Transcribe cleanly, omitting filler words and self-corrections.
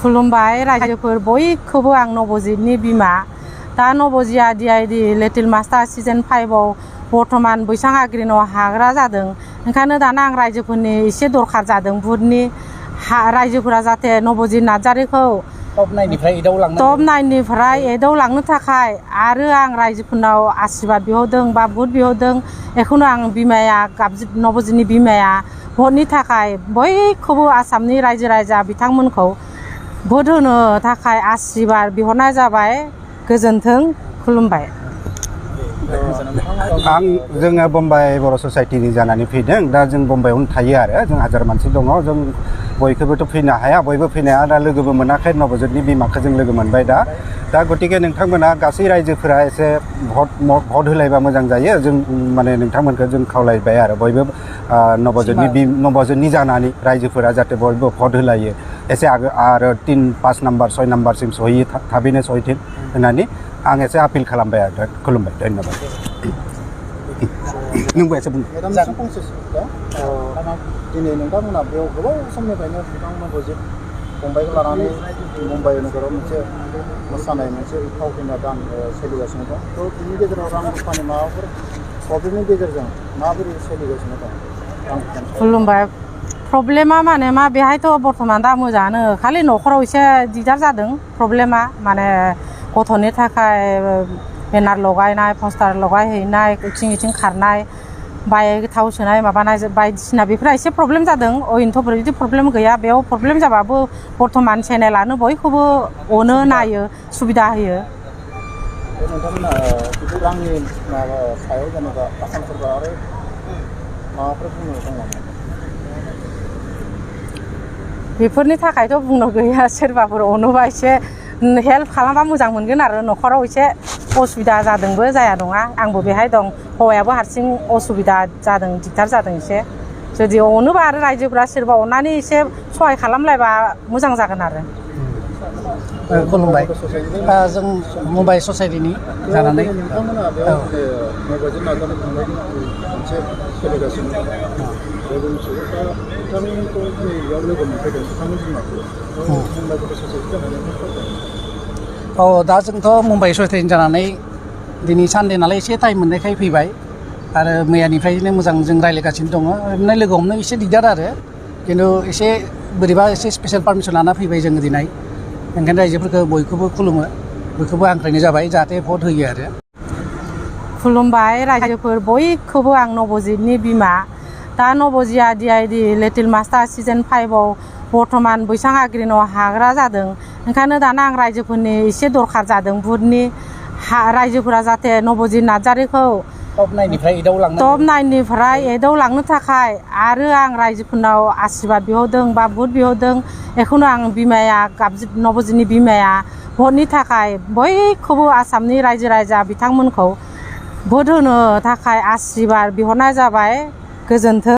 खुलुमबाय रायजोफोर बयखौबो आं नबजितनि बिमा दा नबजिया DID लिटिल मास्टार सिजन 5आव बर्तमान बैसां आग्रिनाव हाग्रा जादों ओंखायनो दाना आं रायजोफोरनि एसे दरखार जादों बुधनि रायजोफोरा जाहाथे नबजित नार्जारिखौ टप 9निफ्राय एदावलांनो थाखाय आरो आं रायजोफोरनाव आशीर्बाद बिहरदों बा बुध बिहरदों बेखौनो आं बिमाया नबजितनि बिमाया भटनि थाखाय बयखौबो आसामनि रायजो राजा बिथांमोनखौ भट होनो थाखाय आशीर्बाद बिहरनाय जाबाय गोजोन्थों खुलुमबाय जोङो बम्बाइ बर' ससाइटिनि जानानै फैदों दा जों बम्बाइआवनो थायो आरो जों हाजार मानसि दङ जों बयखौबोथ' फैनो हाया बयबो फैनो हाया दा लोगोबो मोनाखै नबजितनि बिमाखौ जों लोगो मोनबाय दा गतिके नोंथांमोना गासै रायजोफोरा एसे भट होलायबा मोजां जायो जों माने नोंथांमोनखौ जों खावलायबाय आरो बयबो नबजितनि जानानै रायजोफोरा जाहाथे बयबो भट होलायो एसे आरो 3-5 नाम्बार 6 नाम्बारसिम सहैयो थाबैनो सहैथों होननानै आं एसे आपिल खालामबाय आरो खुलुमबाय धन्यबाद नोंबो एसे बुं दिनै नोंथांमोना बेयाव गोबाव समनिफ्रायनो नबजित फंबायखौ लानानै मुम्बाइ नोगोराव मोनसे मोसानाय मोनसे फावथिनाय गान सोलिगासिनो दं थ' बिनि गेजेराव रां रुफानि माबाफोर प्रब्लेमनि गेजेरजों माबोरै सोलिगासिनो दं खुलुमबाय प्रब्लेमा माने मा बेहायथ' बर्तमान दा मोजाङानो खालि न'खराव एसे दिगदार जादों प्रब्लेमा माने गथ'नि थाखाय बेनार लगायनाय पस्टार लगायहैनाय इथिं खारनाय बाइक थाव सोनाय माबानाय बायदिसिना बेफोरा एसे प्रब्लेम जादों ओरैनोथ' बिदि प्रब्लेम गैया बेयाव प्रब्लेम जाबाबो बर्तमान चेनेलानो बयखौबो अनो नायो सुबिदा होयो नोंथांमोना रांनि माबा सायाव जेनेबा आसाम सरकार आरो माबाफोर बुंनो दङ बेफोरनि थाखायथ' बुंनो गैया सोरबाफोर अनोबा एसे हेल्प खालामबा मोजां मोनगोन आरो न'खराव एसे असुबिदा जादोंबो जाया नङा आंबो बेहाय दं हौवायाबो हारसिं असुबिदा जादों दिगदार जादों एसे जुदि अनोबा आरो रायजोफोरा सोरबा अननानै एसे सहाय खालामलायबा मोजां जागोन आरो खुलुमबाय जों मुम्बाइ ससाइटिनि जानानै दा जोंथ' मुम्बाइ ससाइटिनि जानानै दिनै सानदे नालाय एसे टाइम मोननायखाय फैबाय आरो मैयानिफ्रायनो मोजां जों रायज्लायगासिनो दङ ओरैनो लोगो हमनो एसे दिगदार आरो खिन्थु एसे बोरैबा एसे स्पेसियेल पारमिसन लाना फैबाय जोङो दिनै ओंखायनो रायजोफोरखौ बयखौबो खुलुमो बयखौबो हांख्रायनाय जाबाय जाहाथे भट होयो आरो खुलुमबाय रायजोफोर बयखौबो आं नबजितनि बिमा दा नबजिया DID लिटिल मास्टार सिजन 5आव बर्तमान बैसां आग्रिनाव हाग्रा जादों ओंखायनो दाना आं रायजोफोरनि एसे दरखार जादों बुधनि रायजोफोरा जाहाथे नबजित नार्जारिखौ टप 9निफ्राय एदावलांनो थाखाय आरो आं रायजोफोरनाव आशीर्बाद बिहरदों बा बुध बिहरदों बेखौनो आं बिमाया नबजितनि बिमाया भटनि थाखाय बयखौबो आसामनि रायजो राजा बिथांमोनखौ भट होनो थाखाय आशीर्बाद बिहरनाय जाबाय गोजोन्थों।